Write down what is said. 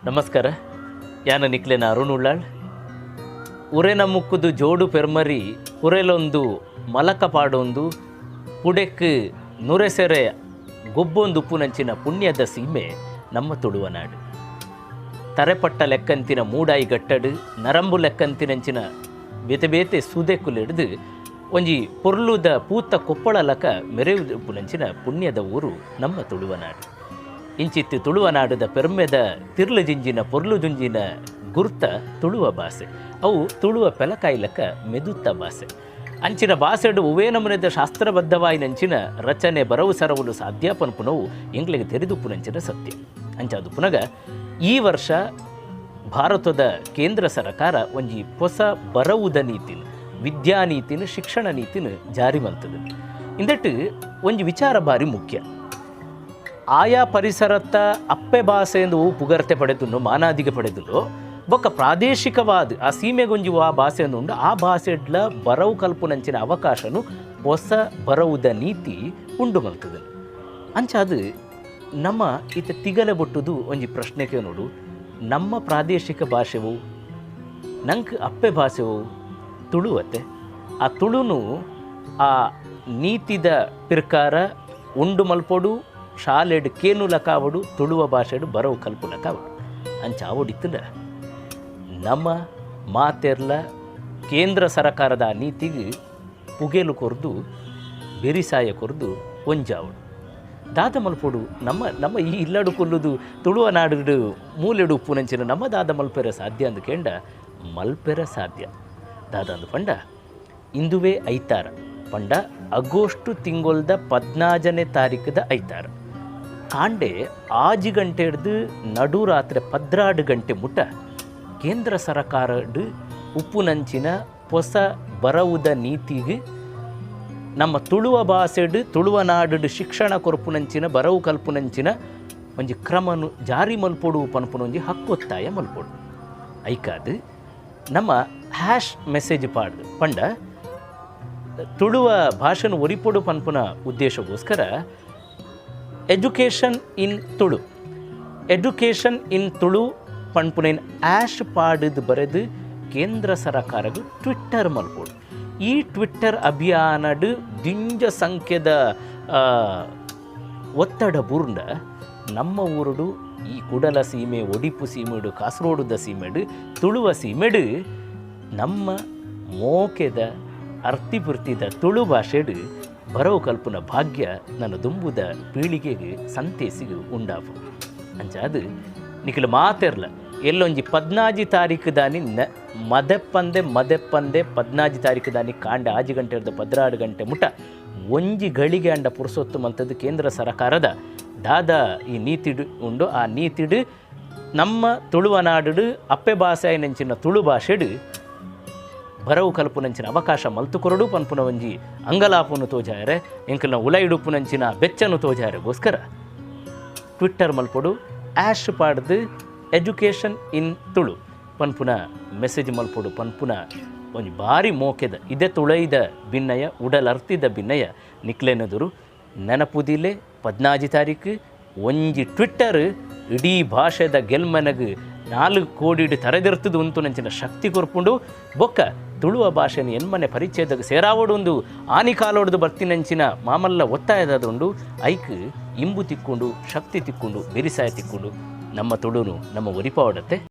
ನಮಸ್ಕಾರ. ಯಾನ ನಿಕ್ಲೆನ ಅರುಣ್ ಉಳ್ಳಾಳ್. ಉರೆನ ಮುಕ್ಕುದು ಜೋಡು ಪೆರ್ಮರಿ ಉರೆಲೊಂದು ಮಲಕ ಪಾಡೊಂದು ಪುಡೆಕ್ ನುರೆಸೆರೆ ಗೊಬ್ಬೊಂದು ಉಪ್ಪುನಂಚಿನ ಪುಣ್ಯದ ಸೀಮೆ ನಮ್ಮ ತುಳುವನಾಡು. ತರೆಪಟ್ಟ ಲೆಕ್ಕಂತಿನ ಮೂಡಾಯಿ ಗಟ್ಟಡು ನರಂಬು ಲೆಕ್ಕಂತಿನಂಚಿನ ಬೇತೆ ಬೇತೆ ಸುದೆಕುಲೆಡ್ದು ಒಂಜಿ ಪೊರ್ಲುದ ಪೂತ ಕೊಪ್ಪಳ ಲಕ ಮೆರೆಯುಪ್ಪುನಂಚಿನ ಪುಣ್ಯದ ಊರು ನಮ್ಮ ತುಳುವನಾಡು. ಇಂಚಿತ್ತು ತುಳುವನಾಡುದ ಪೆರ್ಮೆದ ತಿರ್ಲು ಜಿಂಜಿನ ಪೊರ್ಲು ಜುಂಜಿನ ಗುರ್ತ ತುಳುವ ಬಾಸೆ. ಅವು ತುಳುವ ಪೆಲಕಾಯಿ ಲೆಕ್ಕ ಮೆದುತ್ತ ಬಾಸೆ. ಅಂಚಿನ ಬಾಸೆಡು ಒವ್ವೇ ನಮೂನೆದ ಶಾಸ್ತ್ರಬದ್ಧವಾಯಿನಂಚಿನ ರಚನೆ ಬರವು ಸರವಲು ಸಾಧ್ಯ ಪನ್ಪುನವು ಎಂಗ್ಲಿಗೆ ತೆರೆದುಪ್ಪುನಂಚಿನ ಸತ್ಯ. ಅಂಚಾದು ಪುನಗ ಈ ವರ್ಷ ಭಾರತದ ಕೇಂದ್ರ ಸರ್ಕಾರ ಒಂಜಿ ಹೊಸ ಬರವುದ ನೀತಿನ ವಿದ್ಯಾನೀತಿನ ಶಿಕ್ಷಣ ನೀತಿನ ಜಾರಿ ಮಲ್ತದೆ. ಇಂದಟ್ಟು ಒಂಜಿ ವಿಚಾರ ಭಾರಿ ಮುಖ್ಯ. ಆಯಾ ಪರಿಸರತ್ತ ಅಪ್ಪೆ ಭಾಷೆ ಎಂದು ಪುಗರ್ತೆ ಪಡೆದುಂಡು ಮಾನಾದಿಗೆ ಪಡೆದುಂಡು ಬೊಕ್ಕ ಪ್ರಾದೇಶಿಕವಾದ ಆ ಸೀಮೆಗೊಂಜಿ ಆ ಭಾಷೆಯನ್ನು ಉಂಡು ಆ ಭಾಷೆಡ್ಲ ಬರವು ಕಲ್ಪುನಂಚಿನ ಅವಕಾಶನು ಹೊಸ ಬರವುದ ನೀತಿ ಉಂಡು ಮಲ್ತದೆ. ಅಂಚಾದು ನಮ್ಮ ಈತ ತಿಗಲೆ ಬೊಟ್ಟುದು ಒಂಜಿ ಪ್ರಶ್ನೆಗೆ ನೋಡು, ನಮ್ಮ ಪ್ರಾದೇಶಿಕ ಭಾಷೆವು ನಂಗೆ ಅಪ್ಪೆ ಭಾಷೆವು ತುಳುವತ್ತೆ. ಆ ತುಳುನು ಆ ನೀತಿದ ಪಿರ್ಕಾರ ಉಂಡು ಮಲ್ಪೊಡು ಶಾಲೆಡ್ ಕೇನು ಲಕಾವಡು ತುಳುವ ಭಾಷೆಡು ಬರವು ಕಲ್ಪು ಲಕಾವಡು. ಅಂಚ ಆವಡಿತ್ತಂಡ ನಮ್ಮ ಮಾತೆರ್ಲ ಕೇಂದ್ರ ಸರಕಾರದ ಆ ನೀತಿಗೆ ಪುಗೆಲು ಕೊರ್ದು ಬೆರಿಸಾಯ ಕೊರ್ದು ಒಂಜಾವಡು. ದಾದ ಮಲ್ಪೊಡು ನಮ್ಮ ನಮ್ಮ ಈ ಇಲ್ಲಡು ಕೊಲ್ಲುದು ತುಳುವ ನಾಡು ಮೂಲೆಡು ಉಪ್ಪುನಂಚಿನ ನಮ್ಮ ದಾದ ಮಲ್ಪೆರ ಸಾಧ್ಯ ಅಂದು ಕೇಂಡ ಮಲ್ಪೆರ ಸಾಧ್ಯ. ದಾದ ಅಂದು ಪಂಡ ಇಂದುವೇ ಐತಾರ ಪಂಡ ಆಗಸ್ಟ್ ತಿಂಗೊಲ್ದ 14ನೇ ತಾರೀಕದ ಐತಾರ ಕಾಂಡೆ 5 ಗಂಟೆ ಹಿಡ್ದು ನಡುರಾತ್ರಿ 12 ಗಂಟೆ ಮುಟ್ಟ ಕೇಂದ್ರ ಸರಕಾರಡು ಉಪ್ಪುನಂಚಿನ ಹೊಸ ಬರವುದ ನೀತಿಗೆ ನಮ್ಮ ತುಳುವ ಭಾಷೆಡು ತುಳುವ ನಾಡು ಶಿಕ್ಷಣ ಕೊರ್ಪುನಂಚಿನ ಬರವು ಕಲ್ಪುನಂಚಿನ ಒಂಜಿ ಕ್ರಮನು ಜಾರಿ ಮಲ್ಪೊಡು ಪನ್ಪುನ ಒಂಜಿ ಹಕ್ಕೊತ್ತಾಯ ಮಲ್ಪೊಡು. ಐಕಾದು ನಮ್ಮ ಹ್ಯಾಶ್ ಮೆಸೇಜ್ ಪಾಡ್ದು ಪಂಡ ತುಳುವ ಭಾಷೆನು ಒರಿಪೊಡು ಪನ್ಪುನ ಉದ್ದೇಶಕ್ಕೋಸ್ಕರ education in Tulu education in Tulu ಪನ್ಪುನೇನ್ ash ಪಾಡುದು ಬರೆದು ಕೇಂದ್ರ ಸರಕಾರಗು ಟ್ವಿಟ್ಟರ್ ಮಲ್ಪೊಡು. ಈ ಟ್ವಿಟ್ಟರ್ ಅಭಿಯಾನಡು ದಿಂಜ ಸಂಖ್ಯೆದ ಒತ್ತಡ ಬೂರ್ಂಡ ನಮ್ಮ ಊರುಡು ಈ ಕುಡಲ ಸೀಮೆ ಒಡಿಪು ಸೀಮೆಡು ಕಾಸರೋಡುದ ಸೀಮೆಡು ತುಳುವ ಸೀಮೆಡು ನಮ್ಮ ಮೋಕೆದ ಅರ್ತಿಪುರ್ತಿದ ತುಳು ಭಾಷೆಡು ಬರವು ಕಲ್ಪುನ ಭಾಗ್ಯ ನನ್ನ ದುಂಬುದ ಪೀಳಿಗೆಗೆ ಸಂತೇಸಿಗೆ ಉಂಡಾಪು. ಅಂಚಾದು ನಿಖಿಲ ಮಾತೆರ್ಲ ಎಲ್ಲೊಂಜಿ 14 ತಾರೀಕು ದಾನಿ ಮದೆಪ್ಪಂದೆ ಮದೆಪ್ಪಂದೆ 14 ತಾರೀಕು ದಾನಿ ಕಾಂಡ 5 ಗಂಟೆ ಹಿಡ್ದು 12 ಗಂಟೆ ಮುಟ ಒಂಜಿ ಗಳಿಗೆ ಅಂಡ ಪುರುಸೊತ್ತು ಮಲ್ತದ್ದು ಕೇಂದ್ರ ಸರಕಾರದ ದಾದ ಈ ನೀತಿಡು ಉಂಡು. ಆ ನೀತಿಡು ನಮ್ಮ ತುಳುವ ನಾಡು ಅಪ್ಪೆ ಭಾಷೆ ನಂಚಿನ ತುಳು ಭಾಷೆಡು ಬರವು ಕಲ್ಪುನಂಚಿನ ಅವಕಾಶ ಮಲ್ತು ಕೊರಡು ಪನ್ಪುನ ಒಂಜಿ ಅಂಗಲಾಪುನು ತೋಜಾರೆ ಎಂಕಲ್ನ ಉಲೈಡುಪ್ಪುನಂಚಿನ ಬೆಚ್ಚನು ತೋಜಾರೆಗೋಸ್ಕರ ಟ್ವಿಟ್ಟರ್ ಮಲ್ಪೊಡು ಆ್ಯಶ್ ಪಾಡ್ದು ಎಜುಕೇಷನ್ ಇನ್ ತುಳು ಪನ್ಪುನ ಮೆಸೇಜ್ ಮಲ್ಪೊಡು ಪನ್ಪುನ ಒಂಜಿ ಭಾರಿ ಮೋಕೆದ ಇದೇ ತುಳೈದ ಭಿನ್ನಯ ಉಡಲರ್ತಿದ ಭಿನ್ನಯ ನಿಕ್ಲೆನದುರು ನೆನಪುದಿಲೆ 14 ತಾರೀಕು ಒಂಜಿ ಟ್ವಿಟ್ಟರ್ ಇಡೀ ಭಾಷೆದ ಗೆಲ್ಮನಗು 4 ಕೋಡಿಡು ತರೆದಿರ್ತದು ಉಂತು ನಂಚಿನ ಶಕ್ತಿ ಕೊರ್ಪುಂಡು. ಬೊಕ್ಕ ತುಳುವ ಭಾಷೆನ ಎನ್ಮನೆ ಪರಿಚಯದಾಗ ಸೇರಾವಡು ಒಂದು ಆನಿಕಾಲೋಡ್ದು ಬರ್ತಿನಂಚಿನ ಮಾಮಲ್ಲ ಒತ್ತಾಯದದುಂಡು. ಐಕ್ ಇಂಬು ತಿಕ್ಕೊಂಡು ಶಕ್ತಿ ತಿಕ್ಕೊಂಡು ಬೆರಿಸಾಯ ತಿಕ್ಕೊಂಡು ನಮ್ಮ ತುಳುನು ನಮ್ಮ ಒರಿಪಾವಡತ್ತೆ.